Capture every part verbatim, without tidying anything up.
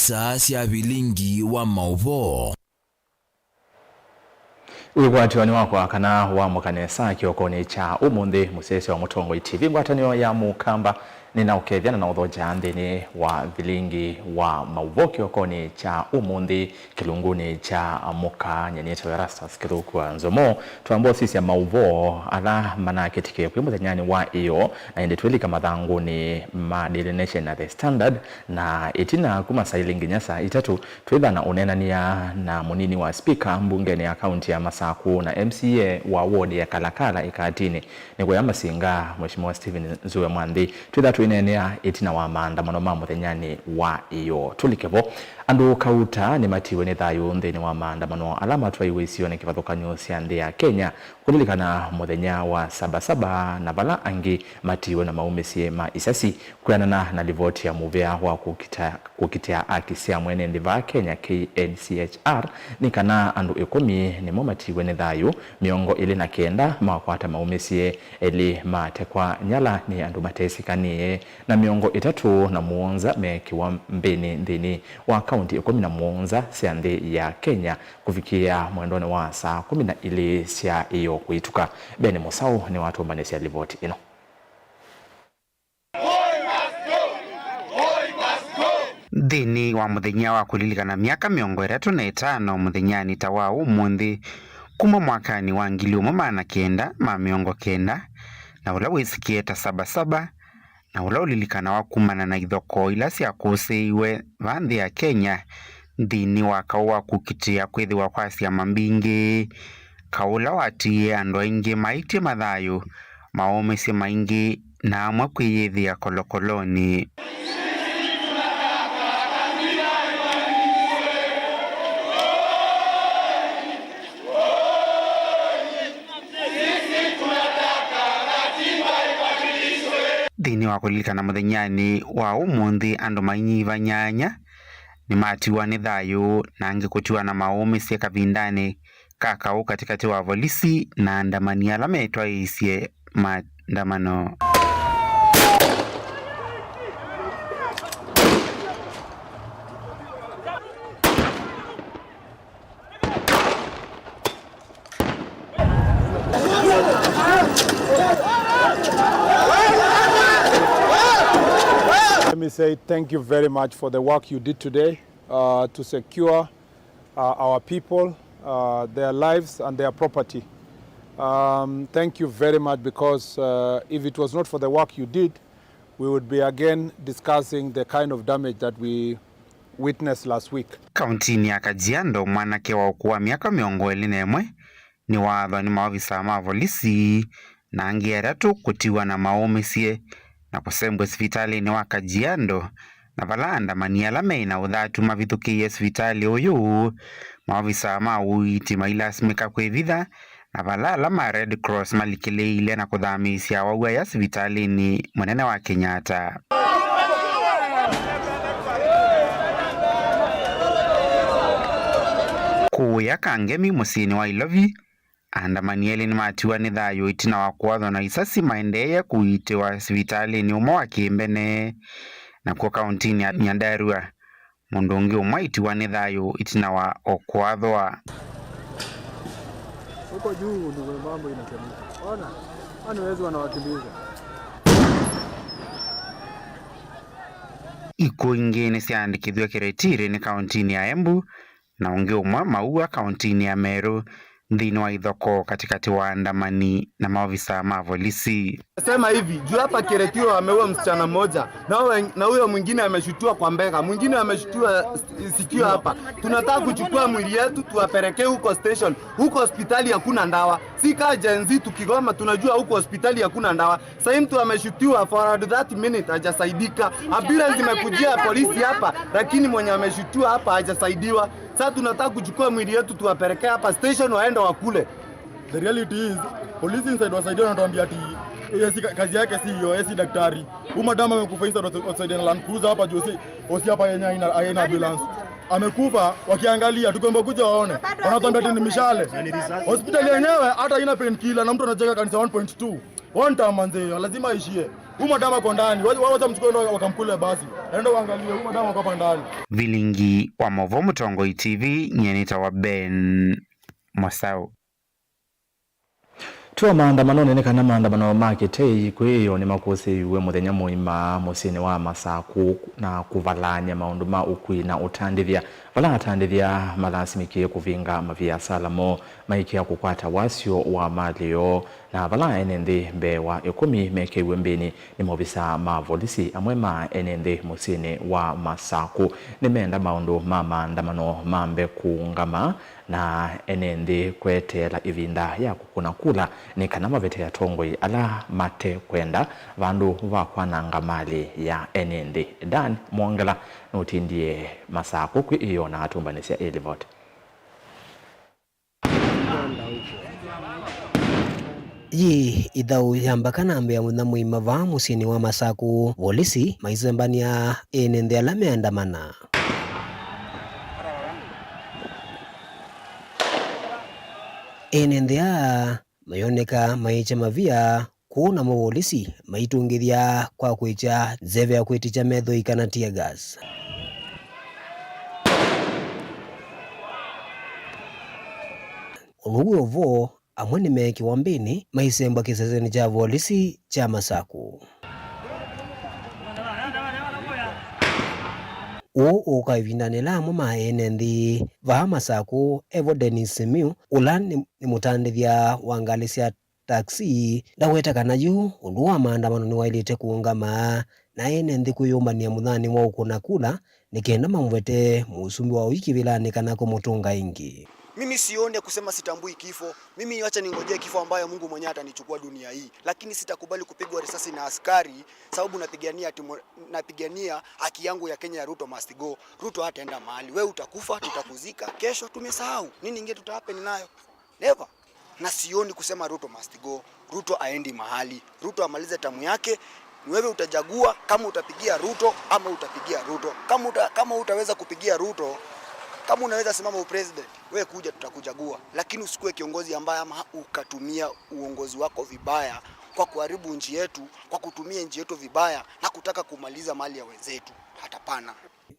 Saa sya vilingi wa maũvoo. Wĩkwatyo nĩ wakwa kana wamũka nesa kĩokonĩ kya ũmũnthĩ, mũsyaĩĩsya wa Mũtongoi T V, ngwatanĩo ya Mũkamba, nĩnaũkethya na naũthokya nthĩnĩ wa vilingi wa maũvoo kĩokonĩ kya ũmũnthĩ, kĩlungunĩ kya mũka. Nyie nĩtawa Erastus Kĩthũku wa Nzomo. Twamba ũsisya maũvoo ala manakĩtĩke kwĩ mũthenyanĩ wa ĩyoo, na ĩndĩ twĩlika mathangũnĩ ma Daily Nation na The Standard, na ĩtina kuma saa ilĩ nginya saa itatũ, twĩtha na ũneenany'a na mũnini wa spika mbungenĩ ya kaunti ya Masakũ na M C A wa ward ya Kalakala Ĩkatinĩ, nĩ kũya Masinga, Mheshimiwa Stephen Nzue Mwanthi. Twĩtha twĩneenea ĩtina wa maandamano ma mũthenyanĩ wa ĩyoo. Tũlike vo. Andũ kauta nĩmatiwe nĩ thayũ nthĩnĩ wa maandamano ala matwaiwe isionĩ kĩvathũkany'o sya nthĩ ya Kenya kũlilikana mũthenya wa Saba Saba, na vala angĩ matiwe na maũmĩsye ma isasi. Kwĩanana na livoti ya mũvĩa wa kũkita-, kũkitĩa aki sya mwene nthĩ vaa Kenya, K N C H R, nĩ kana andũ ĩkũmi nĩmo matiwe nĩ thayũ, mĩongo ĩlĩ na kenda makwata maũmĩsye, elĩ matekwa nyala nĩ andũ matesĩkanĩe, na mĩongo ĩtatũ na mũonza meekĩwa mbĩnĩ nthĩnĩ wa kaunti ĩkũmi na mũonza sya nthĩ ya Kenya kũvikĩĩa mwendonĩ wa saa kũmi na ilĩ sya ĩyoo kũituka. Ben Mũsaũ nĩwatũmbanĩsya livoti ĩno. Nthĩnĩ wa mũthenya wa kũlilikana myaka mĩongo ĩtatũ na ĩtano mũthenyanĩ ta wa ũmũnthĩ, kuma mwakanĩ wa ngili ũmwe maana kenda ma mĩongo kenda, na ũla wĩsĩkĩe ta Saba Saba, na ũla ũlilikanawa kumana na ithokoo ila syakũsĩĩiwe vaa nthĩ ya Kenya nthĩnĩ wa kaũ wa kũkitĩa kwĩthĩwa kwa syama mbingĩ, kaũ ũla watiie andũ aingĩ maitye mathayũ, maũmĩsye maingĩ, na amwe kwĩyĩthĩa kolokolonĩ. Nthĩnĩ wa kũlilikana mũthenyanĩ wa ũmũnthĩ, andũ mainyiva nyanya nĩmatiwa nĩ thayũ na angĩ kũtiwa na maũmĩsye kavindanĩ ka kaũ katĩkatĩ wa volisi na andamani ala metwaĩĩsye maandamano. Let me say thank you very much for the work you did today, uh, to secure, uh, our people, uh, their lives and their property. Um, thank you very much, because, uh, if it was not for the work you did, we would be again discussing the kind of damage that we witnessed last week. Kauntinĩ ya Kajiado, mwanake wa ũkũũ wa myaka mĩongo ĩlĩ na ĩmwe nĩwaathwa nĩ maovisaa ma volisi na angĩ atatũ kũtiwa na maũmĩsye na kũsembw'a sivitalĩnĩ wa Kajiado, na vala andamani ala meĩ na ũthatu mavithũkĩie sivitalĩ ũyũ, maovisaa ma ũiiti mailasimĩka kwĩvitha, na vala ala ma Red Cross malikĩlĩĩile na kũthamĩĩsya awau aya sivitalĩnĩ mũnene wa Kenyatta. Kũũya Kangemi mũsyĩnĩ wa Ilovi, andamani elĩ nĩmatiwa nĩ thayũ ĩtina wa kũathwa na isasi maendeeye kũiitĩwa sivitalĩnĩ ũmwe wa kĩmbene, nakw'o kauntinĩ ya Nyandarua. Mũndũ ũngĩ ũmwe aitiwa nĩ thayũ ĩtina wa o kũathwa. Huko juu ndio mambo inachemka. Ona, wale wezi wanawakimbiza. Ikuũ ingĩ nĩsyaandĩkĩthw'e Kĩrĩtirĩ nĩ kauntinĩ ya Embu, na ũngĩ ũmwe Maua kauntinĩ ya Meru, nthĩnĩ wa ithokoo katĩkatĩ wa andamani na maovisaa ma volisi. Nasema hivi, juu hapa Kiretiro ameua msichana mmoja, na huyo, na huyo mwingine ameshutiwa kwa mbega, mwingine ameshutiwa s-, sikio hapa. Tunataka kuchukua mwili yetu tuwapelekee huko station. Huko hospitali hakuna ndawa. Si kaa Gen Z tukigoma, tunajua huko hospitali hakuna ndawa. Sasa mtu ameshutiwa for around thirty minutes hajasaidika. Ambulance imekujia polisi hapa, lakini mwenye ameshutiwa hapa hajasaidiwa. Sasa tunataka kuchukua mwili yetu tuwapelekee hapa station waende wakule. The reality is, police inside wasaidia wanatuambia ati A C ka-, kazi yake si hiyo, A C daktari. Huyu madam amekufa inside, wasaidia na Land Cruiser hapa juu, si, O C hapa yenye haina, haina ambulance. Amekufa, wakiangalia, tukiomba kuja waone. Wanatuambia ati ni mishale. Hospitali yenyewe hata haina painkiller na mtu anajenga kanisa one point two. One time manze, lazima aishie. Huyu madam ako ndani. Wacha, wacha mchukue ndo wakamkule basi. Enda uangalie huyu madam ako hapa ndani. Vilingi wa Movo Mutongoi T V, nyie nĩtawa Ben Mosau. Tũa maandamanonĩ nĩ kana maandamano ma kĩtei kwĩyĩo nĩmakũsĩĩw'e mũthenya mũima mũsyĩnĩ wa Masaku na kũvalany'a maũndũ ma ũkui na ũtandĩthya, vala atandĩthya malasimĩkie kũvinga maviasala moo maikĩa kũkwata wasyo wa malĩ yoo, na vala ene nthĩ mbee wa ĩkũmi mekĩiw'e mbĩnĩ nĩ maovisaa ma volisi amwe ma ene nthĩ mũsyĩnĩ wa Masaku. Nĩmeenda maũndũ ma maandamano mambe kũũngama na ene nthĩ kweteela ĩvinda ya kũkũna kula nĩ kana mavete atongoi ala mate kwenda vandũ va kwananga malĩ ya ene nthĩ. Dan Mwongela nũtindie Masaku kwĩyĩo na atũmbanĩsya ĩ livoti. Yĩ ĩthaũ ya mbaka na mbee ya mũthenya mũima vaa mũsyĩnĩ wa Masaku, volisi maisembany'a ene nthĩ ala meandamana. Ene nthĩ aa mayoneka maĩkya mavia, kũu namo volisi maitũngĩthya kwa kwĩkya nzeve ya kwĩtĩkya methoi kana tear gas. Ũndũ wĩ o vo, amwe nĩmeekĩwa mbĩnĩ maisembwa kĩsesenĩ kya volisi kya Masaku. Ũũ ũũka ĩvindanĩ yĩla amwe ma ene nthĩ vaa Masaku evo Dennis Simiu, ũla nĩ, nĩ mũtandĩthya wa ngalĩ sya taxi, ndaweta kana yu ũndũ wa maandamano nĩwaĩlĩte kũũngama na ene nthĩ kwĩyũmbanĩa mũthanĩ wa ũkũna kula nĩ kenda mamũvete mũsumbĩ wa ũi kĩvĩlanĩ kana kũmũtũnga ĩngĩ. Mimi sioni ya kusema sitambui kifo. Mimi wacha ningojee kifo ambayo Mungu mwenyewe atanichukua dunia hii. Lakini sitakubali kupigwa risasi na askari sababu napigania ati mo-, napigania haki yangu ya Kenya ya Ruto must go. Ruto hataenda mahali. Wewe utakufa, tutakuzika. Kesho tumesahau. Nini ingine tutahappen nayo? Never. Na sioni kusema Ruto must go. Ruto aendi mahali. Ruto amalize tamu yake. Ni wewe utajagua kama utapigia Ruto ama utapigia Ruto. Kama uta-, kama utaweza kupigia Ruto, kama unaweza simama upresident, wewe kuja, tutakuchagua. Lakini usikuwe kiongozi ambaye ama ukatumia uongozi wako vibaya kwa kuharibu nchi yetu, kwa kutumia nchi yetu vibaya na kutaka kumaliza mali ya wenzetu. Hapana.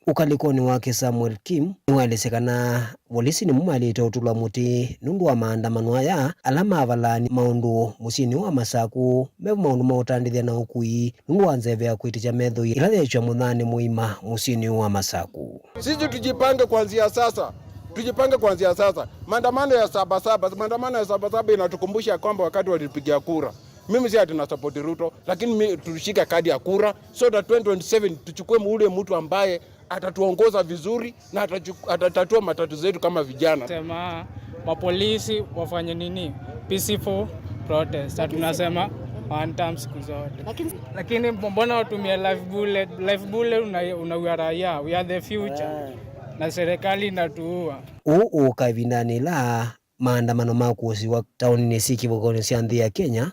Ũkalĩkonĩ wake, Samuel Kim nĩwaelesya kana volisi nĩmo maĩlĩte ũtũlwa mũtĩ nũndũ wa maandamano aya ala mavalany'a maũndũ mũsyĩnĩ wa Masaku, me maũndũ ma ũtandĩthya na ũkui nũndũ wa nzeve ya kwĩtĩkya methoi ĩla yeekywa mũthanĩ mũima mũsyĩnĩ wa Masaku. Sisi tujipange kuanzia sasa, tujipange kuanzia sasa. Maandamano ya Sabasaba, maandamano ya Sabasaba inatukumbusha kwamba wakati walipigia kura, mimi si ati na support Ruto, lakini mi, tushike kadi ya kura so that twenty twenty-seven tuchukue ule mtu ambaye atatuongoza vizuri na atachu-, atatatua matatizo yetu kama vijana. Sema mapolisi wafanye nini? Peaceful protest. Na tunasema one term siku zote. Lakini mbona watumie live bullet? Live bullet una-, unaua raia. We are the future. Na serikali inatuua. Ũũ ũka ĩvindanĩ ĩla maandamano ma kũsiwa taoninĩ syĩ kĩvathũkany'o sya nthĩ ya Kenya,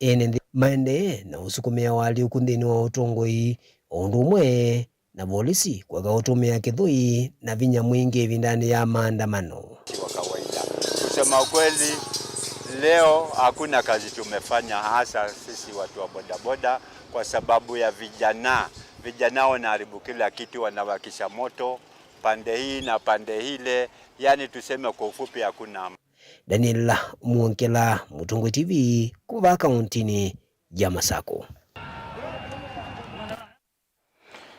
ene nthĩ maendee na ũsukumĩa ũalyũku nthĩnĩ wa ũtongoi, o ũndũ ũmwe na volisi kũeka ũtũmĩa kĩthũi na vinya mwingĩ ĩvindanĩ ya maandamano. Wa kawaida. Kusema ukweli, leo hakuna kazi tumefanya, hasa sisi watu wa bodaboda, kwa sababu ya vijana. Vijana wanaharibu kila kitu, wanawakisha moto pande hii na pande ile, yani tuseme kwa ufupi hakuna. Daniel Mwongela, Mũtongoi T V, kuma vaa kauntinĩ ya Masaku.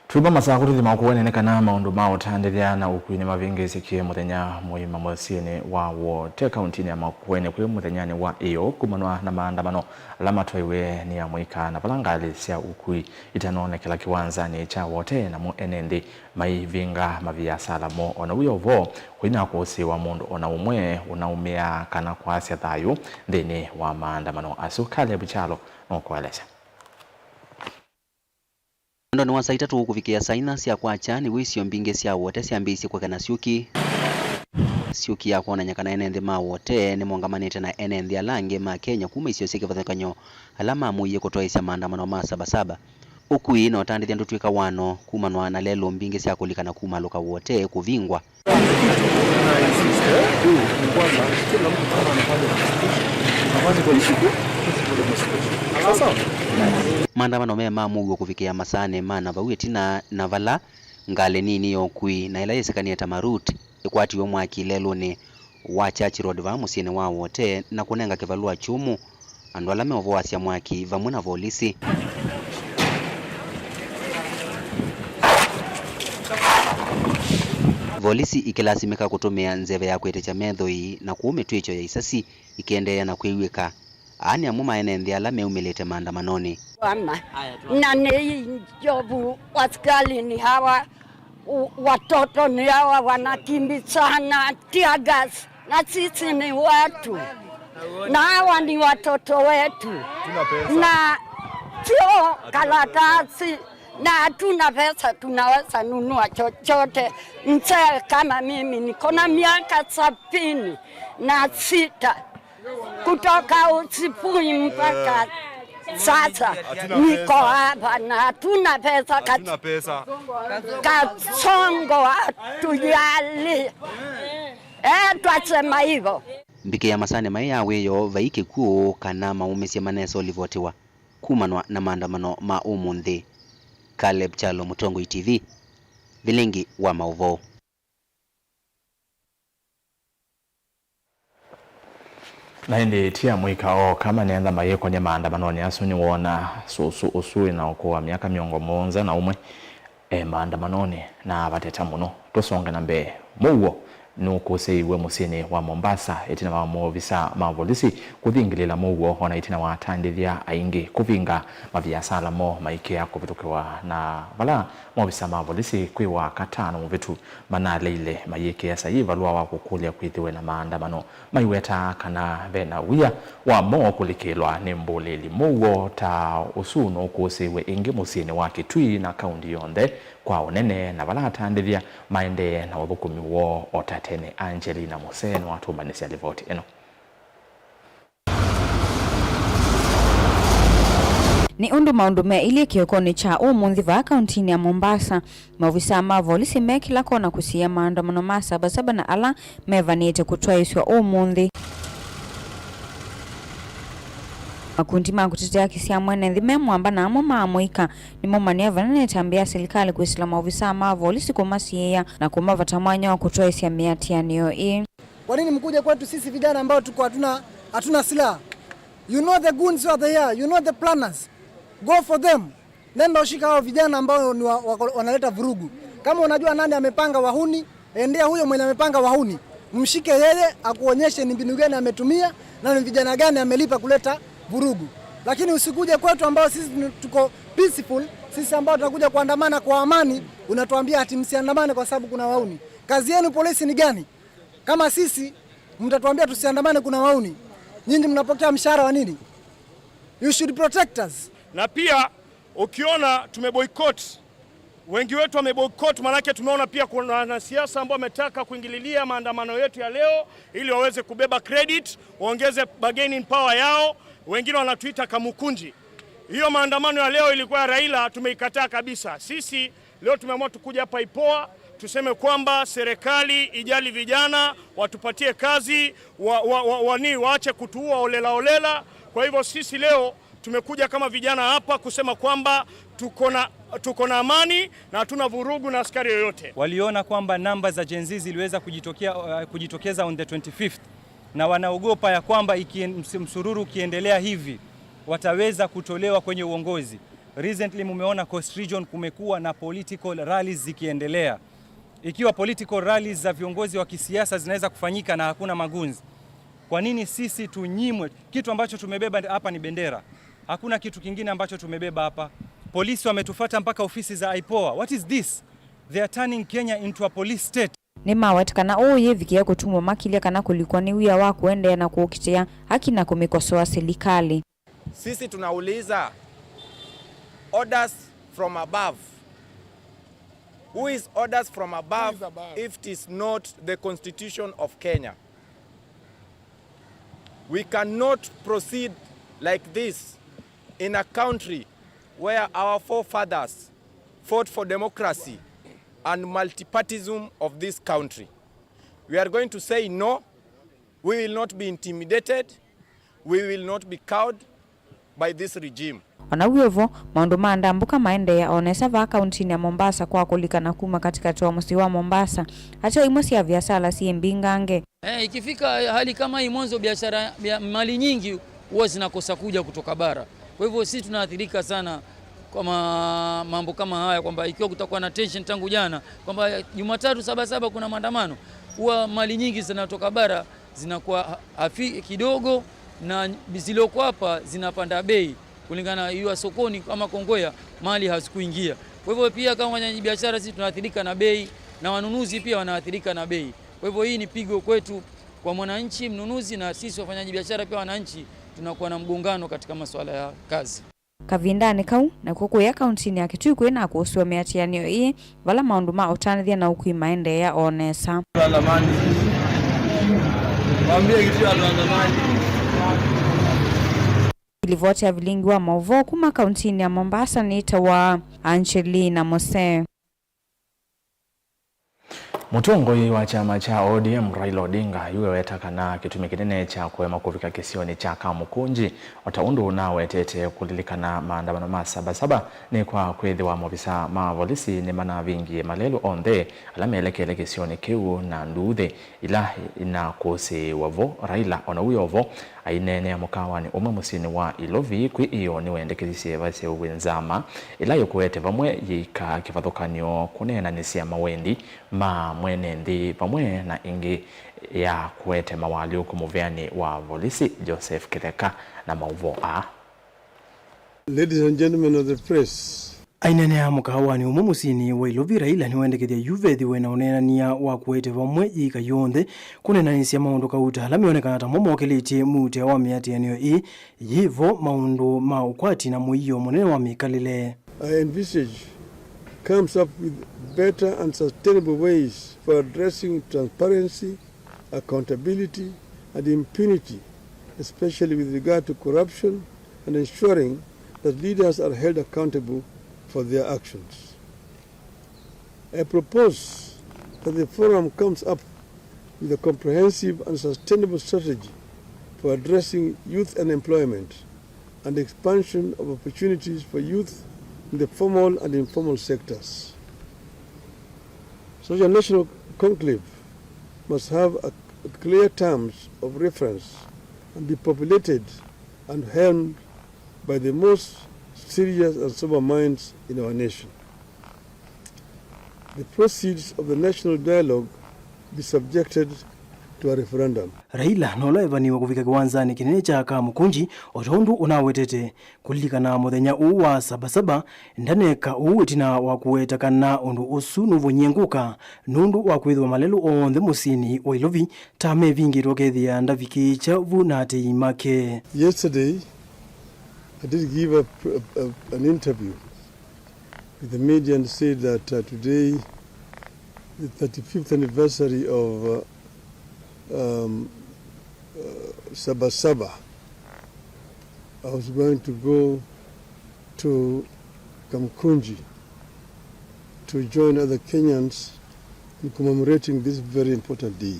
Twĩma Masaku tũthi Makueni nĩ kana maũndũ ma ũtandĩthya na ũkui nĩmavĩngĩĩsĩkie mũthenya mũima mũsyĩnĩ wa Wote kauntinĩ ya Makueni kwĩ mũthenyanĩ wa ĩyoo kumanwa na maandamano ala matwaiwe nĩ amũika na vala ngalĩ sya ũkui itanoonekela kĩwanzanĩ kya Wote, namo ene nthĩ maivinga maviasala moo. O na wĩ o vo, kũina kũsĩĩwa mũndũ o na ũmwe ũnaumĩa kana kwasya thayũ nthĩnĩ wa maandamano asu. Caleb Kyalo nũkũelesya. Mwendonĩ wa saa itatũ kũvikĩa saa inya sya kwakya, nĩw'o isio mbingĩ sya Wote syambĩĩisye kũekana syũki. Syũki ya kwonany'a kana ene nthĩ ma Wote nĩmongamanĩte na ene nthĩ ala angĩ ma Kenya kuma isio syĩ kĩvathũkany'o ala mamũie kũtwaĩĩsya maandamano ma Sabasaba. Ũkui na ũtandĩthya ndũtw'ĩka wano kumanwa na lelũ mbingĩ sya kũlikana kumalũka Wote kũvingwa. Sawa sawa. Maandamano me ma mũuo kũvikĩa masaanĩ ma na vau ĩtina, na vala ngalĩ nini ya ũkui na ĩla yĩsĩkanĩe ta Marut ĩkwatiwe mwaki lelũnĩ wa Church Road vaa mũsyĩnĩ wa Wote na kũnenga kĩvalũa kyũmũ andũ ala meũvoasya mwaki vamwe na volisi. Volisi ikĩlasimĩka kũtũmĩa nzeve ya kwĩtĩkya methoi na kũu mĩtw'ĩkyo ya isasi ikĩendeea na kwĩw'ĩka. Aa nĩ amwe ma ene nthĩ ala meumĩlĩte maandamanonĩ. Mama, na ni njovu, askari ni hawa, u- watoto ni hawa wanakimbizana, tear gas, na sisi ni watu, na hawa ni watoto wetu, na sio karatasi, na hatuna pesa tunaweza nunua chochote. Mzee kama mimi niko na miaka sabini na sita. Kutoka asubuhi mpaka sasa niko hapa na hatuna pesa. Kasongo hatujali. Eh, twasema hivyo. Mbikĩ ya masaanĩ maĩ ya wĩoo vai kĩkw'ũ kana maumĩsye manesa ũlivotiwa kumanwa na maandamano ma ũmũnthĩ. Caleb Kyalo, Mũtongoi T V, vilingi wa maũvoo. Na ĩndĩ ti amũika oka manenga mayĩkonye maandamanonĩ asu nĩwoona sũsũ ũsu wĩna ũkũũ wa myaka mĩongo mũonza na ũmwe e maandamanonĩ na avateta mũno. Tũsonge na mbee. Mũuo nũkũsĩĩiw'e mũsyĩnĩ wa Mombasa ĩtina wa maovisa ma volisi kũthingĩlĩla mũuo, o na ĩtina wa atandĩthya aingĩ kũvinga maviasala moo maikĩa kũvĩtũkĩwa na vala maovisa ma volisi kwĩ Wakatano mũvĩtu manaleile mayĩkĩa saii valũa wa kũkũlya kwĩthĩwe na maandamano. Maiwetaa kana ve na wia wa moo kũlikĩlwa nĩ mbũlĩli. Mũuo ta ũsu nũkũsĩĩw'e ĩngĩ mũsyĩnĩ wa Kitui na kaunti yonthe kwa ũnene, na vala atandĩthya maendee na ũthũkũmi woo o ta tene. Angelina Musee nĩwatũmbanĩsya livoti ĩno. Nĩ ũndũ maũndũ meilye kĩokonĩ kya ũmũnthĩ vaa kauntinĩ ya Mombasa, maovisaa ma volisi me kĩla kona kũsiĩĩa maandamano ma Saba Saba na ala mevanĩte kũtwaĩĩsw'a ũmũnthĩ. Makundi ma kũtetea haki sya mwene nthĩ me mwamba na amwe ma amũika nĩmo maneevanĩte ambĩa silikalĩ kwĩsĩla maovisaa ma volisi kũmasiĩĩa na kũmavata mwanya wa kũtwaĩĩsya mĩatĩanĩo ĩĩ. Kwa nini mkuje kwetu sisi vijana ambao tuko hatuna, hatuna silaha? You know the goons who are there, you know the planners. Go for them. Nenda ushika hao vijana ambao ni wa, wako- wanaleta vurugu. Kama unajua nani amepanga wahuni, endea huyo mwenye amepanga wahuni. Mshike yeye, akuonyeshe ni mbinu gani ametumia na ni vijana gani amelipa kuleta vurugu. Lakini usikuje kwetu ambao sisi tuko peaceful, sisi ambao tunakuja kuandamana kwa amani, unatuambia ati msiandamane kwa sababu kuna wahuni. Kazi yenu polisi ni gani? Kama sisi mtatuambia tusiandamane, kuna wahuni, nyinyi mnapokea mshahara wa nini? You should protect us. Na pia ukiona tumeboycott, wengi wetu wameboycott, maanake tumeona pia kuna wanasiasa ambao wametaka kuingililia maandamano yetu ya leo ili waweze kubeba credit, waongeze bargaining power yao. Wengine wanatuita kamukunji. Hiyo maandamano ya leo ilikuwa ya Raila, tumeikataa kabisa. Sisi leo tumeamua tukuja hapa IPOA, tuseme kwamba serikali ijali vijana, watupatie kazi, wa, wa, wa, wani, waache kutuua olela olela. Kwa hivyo sisi leo tumekuja kama vijana hapa kusema kwamba tuko na, tuko na amani na hatuna vurugu na askari yoyote. Waliona kwamba namba za Gen Z ziliweza kujitokea, uh, kujitokeza on the twenty-fifth, na wanaogopa ya kwamba ikien-, ms-, msururu ukiendelea hivi, wataweza kutolewa kwenye uongozi. Recently mumeona Coast Region kumekuwa na political rallies zikiendelea. Ikiwa political rallies za viongozi wa kisiasa zinaweza kufanyika na hakuna magunzi, kwa nini sisi tunyimwe? Kitu ambacho tumebeba hapa ni bendera. Hakuna kitu kingine ambacho tumebeba hapa. Polisi wametufuata mpaka ofisi za IPOA. What is this? They are turning Kenya into a police state. Nĩmaweta kana ũũ yĩvikĩe kũtumwa makilye kana kũlikwa nĩ wia wa kũendeea na kũkitĩa haki na kũmĩkosoa silikalĩ. Sisi tunauliza, orders from above. Who is orders from above if it is not the constitution of Kenya? We cannot proceed like this in a country where our forefathers fought for democracy and multipartism of this country. We are going to say no. We will not be intimidated. We will not be cowed by this regime. O na wĩ o vo, maũndũ ma ndambũka maendeea o nesa vaa kauntinĩ ya Mombasa kwa kũlikana kuma katĩkatĩ wa mũsyĩ wa Mombasa, ateo imwe sya viasala syĩ mbingange. Eh, ikifika hali kama hii, mwanzo biashara, bia-, mali nyingi huwa zinakosa kuja kutoka bara. Kwa hivyo sisi tunaathirika sana kwa ma-, mambo kama haya, kwamba ikiwa kutakuwa na tension tangu jana, kwamba Jumatatu Saba Saba kuna maandamano, huwa mali nyingi zinatoka bara zinakuwa ha-, hafi kidogo, na zilizoko hapa zinapanda bei kulingana na hiyo sokoni ama Kongowea, mali hazikuingia. Kwa hivyo pia kama wafanyabiashara sisi tunaathirika na bei, na wanunuzi pia wanaathirika na bei. Kwa hivyo hii ni pigo kwetu, kwa mwananchi, mnunuzi, na sisi wafanyabiashara pia wananchi tunakuwa na mgongano katika masuala ya kazi. Kavindanĩ kau, nakw'o kũya kauntinĩ ya Kitui kwĩ na kũsũa mĩatĩanĩo ĩĩ, vala maũndũ ma ũtanĩthya na ũkui maendeea o nesa. Andamani. Mwambie kitu ya andamani. Livoti ya vilingi wa maũvoo kuma kauntinĩ ya Mombasa nĩtawa Angelina Mose. Mũtongoi wa kyama kya O D M, Raila Odinga, yu eweta kana kĩtumi kĩnene kya kũema kũvika kĩsionĩ kya Kamukunji, o ta ũndũ ũnawetete kũlilikana maandamano ma Saba Saba, nĩ kwa kwĩthĩwa maovisaa ma volisi nĩmanavingie malelũ onthe ala melekele kĩsionĩ kĩu na nduuthĩ ila inakũsĩĩwa vo. Raila o na wĩ o vo, aineenea mũkaawanĩ ũmwe mũsyĩnĩ wa Ilovi kwĩ ĩoo nĩwendekethisye vaseũvw'e nzama ĩla yĩkũete vamwe yĩika kĩvathũkany'o kũneenanĩsya mawendi ma mwene nthĩ vamwe na ĩngĩ ya kũete mawaalyũku mũveanĩ wa volisi. Joseph Kĩtheka na maũvoo aa. Ladies and gentlemen of the press. Aineenea mũkaawanĩ ũmwe mũsyĩnĩ wa Ilovi, Raila nĩwendekethya yu vethiwe na ũneenany'a wa kũete vamwe yĩika yonthe kũneenanĩsya maũndũ kauta ala meonekana ta mo mokĩlĩtye mũutĩa wa mĩatĩanĩo ĩĩ yĩ vo, maũndũ ma ũkwati na mũio mũnene wa mĩkalĩle. I envisage comes up with better and sustainable ways for addressing transparency, accountability, and impunity, especially with regard to corruption and ensuring that leaders are held accountable for their actions. I propose that the forum comes up with a comprehensive and sustainable strategy for addressing youth unemployment and expansion of opportunities for youth in the formal and informal sectors. Such a national conclave must have a, a clear terms of reference and be populated and helmed by the most serious and sober minds in our nation. The proceeds of the national dialogue be subjected to a referendum. Raila no ũla evaniwe kũvika kĩwanzanĩ kĩnene kya Kamukunji, o ta ũndũ ũnawetete kũlilikana mũthenya ũũ wa Saba Saba, ndaneka ũu ĩtina wa kũweta kana ũndũ ũsu nũvonyie ngũka nũndũ wa kwĩthĩwa malelũ onthe mũsyĩnĩ wa Ilovi ta mevingĩtwe ũkethĩa ndavikĩĩkya vu na atei make. Yesterday, I did give a, a, a, an interview with the media and said that, uh, today, the thirty-fifth anniversary of, uh, um, uh, Saba Saba, I was going to go to Kamkunji to join other Kenyans in commemorating this very important day.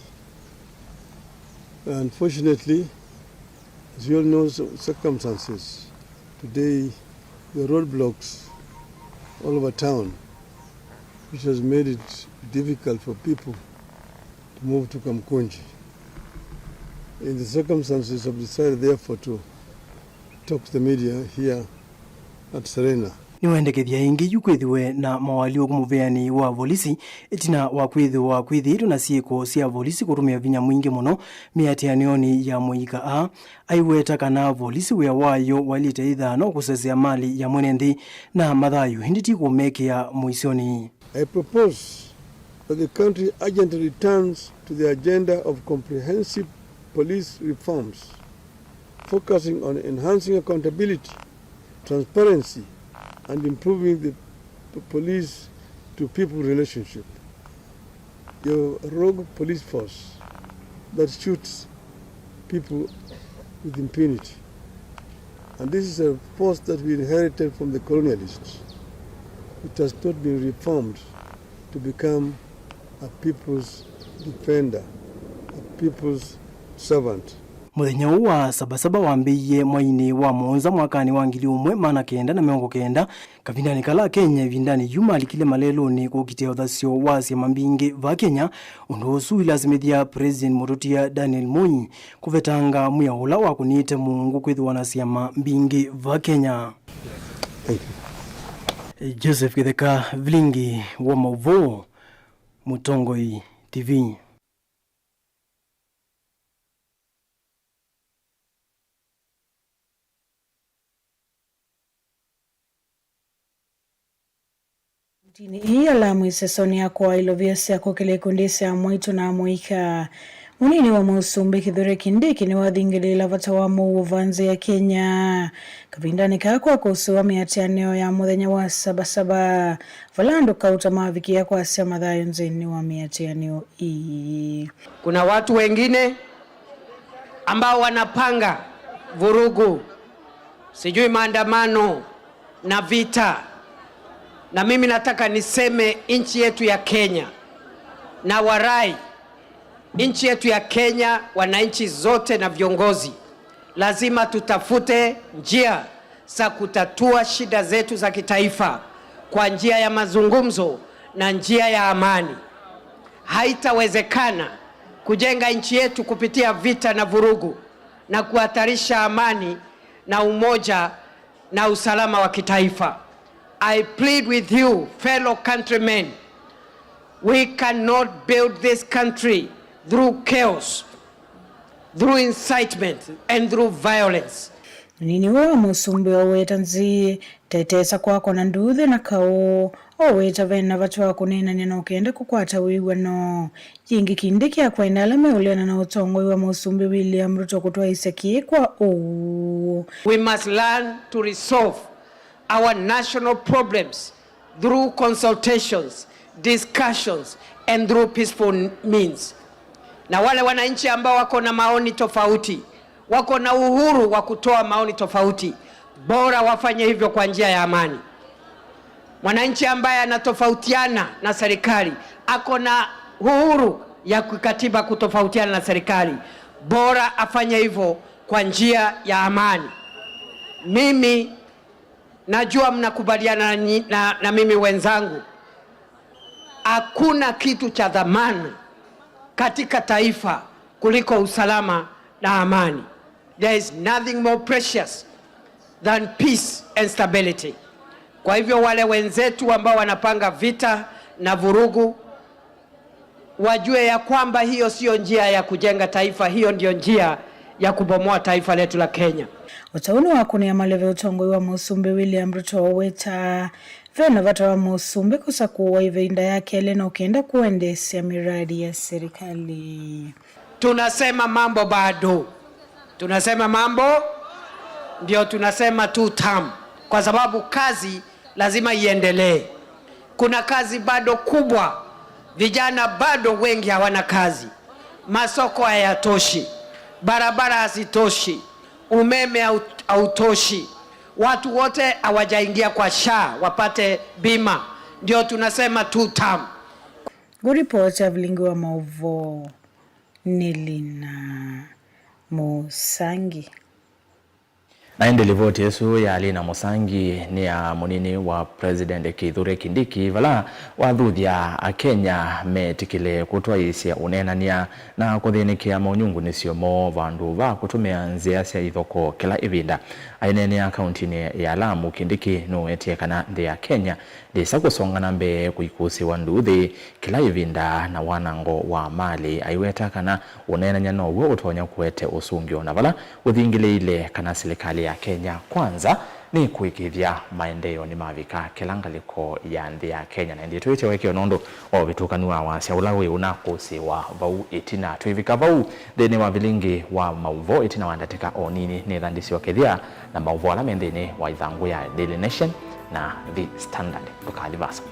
Unfortunately, as you all know, cir-, circumstances today, there are roadblocks all over town, which has made it difficult for people to move to Kamkunji. In the circumstances, I've decided, therefore, to talk to the media here at Serena. Nĩwendekethya ĩngĩ yu kwĩthĩwe na mawaalyũku mũveanĩ wa volisi ĩtina wa kwĩthĩwa kwĩthĩĩtwe na syĩko sya volisi kũtũmĩa vinya mwingĩ mũno mĩatĩanĩonĩ ya mũika a. Aiweta kana volisi wĩa wayo wailĩte ĩthaa no kũsesea mali ya mwene nthĩ na mathayũ, ĩndĩ ti kũmekĩa mũisyonĩ. I propose that the country urgently returns to the agenda of comprehensive police reforms, focusing on enhancing accountability, transparency, and improving the p-, police to people relationship. Your rogue police force that shoots people with impunity. And this is a force that we inherited from the colonialists. It has not been reformed to become a people's defender, a people's servant. Mũthenya ũũ wa Saba Saba wambĩĩie mweinĩ wa mũonza mwakanĩ wa ngili ũmwe maana kenda na mĩongo kenda, kavindanĩ kala Akenya ĩvindanĩ yu malikile malelũnĩ kũkitĩa ũthasyo wa syama mbingĩ va Kenya. Ũndũ ũsu ũilasimĩthya President mũtũtia Daniel Moi kũvetanga mwĩao ũla wakũnĩte mũungu kwĩthĩwa na syama mbingĩ va Kenya. Joseph Kĩtheka, vilingi wa maũvoo, Mũtongoi T V. Kauntinĩ ĩĩ ya Lamu, ĩsesonĩ ya kwa ilovia sya kũkĩla ikundi sya amwaitũ na amũika, mũnini wa mũsumbĩ Kithure Kindiki nĩwathingĩlĩĩla vata wa mũuo va nzĩ ya Kenya kavindanĩ kaa kwa kũsũa mĩatĩanĩo ya mũthenya wa Saba Saba, vala andũ kauta mavikĩa kwasya mathayũ nthĩnĩ wa mĩatĩanĩo ii. Kuna watu wengine ambao wanapanga vurugu, sijui maandamano na vita. Na mimi nataka niseme nchi yetu ya Kenya, na warai nchi yetu ya Kenya, wananchi zote na viongozi, lazima tutafute njia za kutatua shida zetu za kitaifa kwa njia ya mazungumzo na njia ya amani. Haitawezekana kujenga nchi yetu kupitia vita na vurugu na kuhatarisha amani na umoja na usalama wa kitaifa. I plead with you, fellow countrymen, we cannot build this country through chaos, through incitement and through violence. Mũnini ũũ wa mũsumbĩ waweta nzĩ tetesa kwakwa na nduthĩ na kaũ, oweta vena vata wa kũneenany'a na ũkenda kũkwata wĩw'ano. Yĩngĩ Kindiki akwaĩna ala meũleana na ũtongoi wa mũsumbĩ William Ruto kũtwaĩsya kĩĩ kwa ũu. We must learn to resolve our national problems through consultations, discussions, and through peaceful means. Na wale wananchi ambao wako na maoni tofauti, wako na uhuru wa kutoa maoni tofauti, bora wafanye hivyo kwa njia ya amani. Mwananchi ambaye anatofautiana na serikali ako na uhuru ya kikatiba kutofautiana na serikali, bora afanye hivyo kwa njia ya amani. Mimi najua mnakubaliana na, na, na mimi wenzangu, hakuna kitu cha dhamana katika taifa kuliko usalama na amani. There is nothing more precious than peace and stability. Kwa hivyo wale wenzetu ambao wanapanga vita na vurugu, wajue ya kwamba hiyo sio njia ya kujenga taifa, hiyo ndio njia ya kubomoa taifa letu la Kenya. Ũtau nĩwakũnĩa maleve ũtongoi wa mũsumbĩ William Ruto waweta vena vata wa mũsumbĩ kũsakũwa ĩvinda ya kelĩ na ũkenda kũendeesya miradi ya serikali. Tunasema mambo bado. Tunasema mambo, ndio tunasema two term, kwa sababu kazi lazima iendelee. Kuna kazi bado kubwa, vijana bado wengi hawana kazi, masoko hayatoshi, barabara hazitoshi, umeme haut-, hautoshi, watu wote hawajaingia kwa SHA wapate bima, ndio tunasema two term. Kũripoti ya vilingi wa maũvoo nĩ Lina Mũsangi. Na ĩndĩ livoti ĩsu ya Lina Mũsangi nĩ ya mũnini wa President Kithure Kindiki, vala wathuthya Akenya metĩkĩle kũtwaĩĩsya ũneenany'a na kũthĩnĩkĩa monyungunĩsyo moo vandũ va kũtũmĩa nzĩa sya ithokoo kĩla ĩvinda. Aineenea kauntinĩ ya Lamu, Kindiki nũwetie kana nthĩ ya Kenya ndĩsa kũsonga na mbee kũikũsĩwa nduuthĩ kĩla ĩvinda na wanango wa malĩ, aiweta kana ũneenany'a now'o ũtonya kũete ũsũngĩo, na vala ũthingĩlĩĩile kana silikalĩ ya Kenya Kwanza nĩkũĩkĩĩthya maendeeo nĩmavika kĩla ngalĩko ya nthĩ ya Kenya. Na ĩndĩ twĩtye ũekeo nũndũ wa ũvĩtũkanu wa wasya ũla wĩ ũnakũsĩĩwa vau ĩtina. Twĩvika vau nthĩnĩ wa vilingi wa maũvoo ĩtina wa ndatĩka o nini, nĩtha ndĩsyokethya na maũvoo ala me nthĩnĩ wa ithangũ ya Daily Nation na The Standard. Ndũkathi vasa.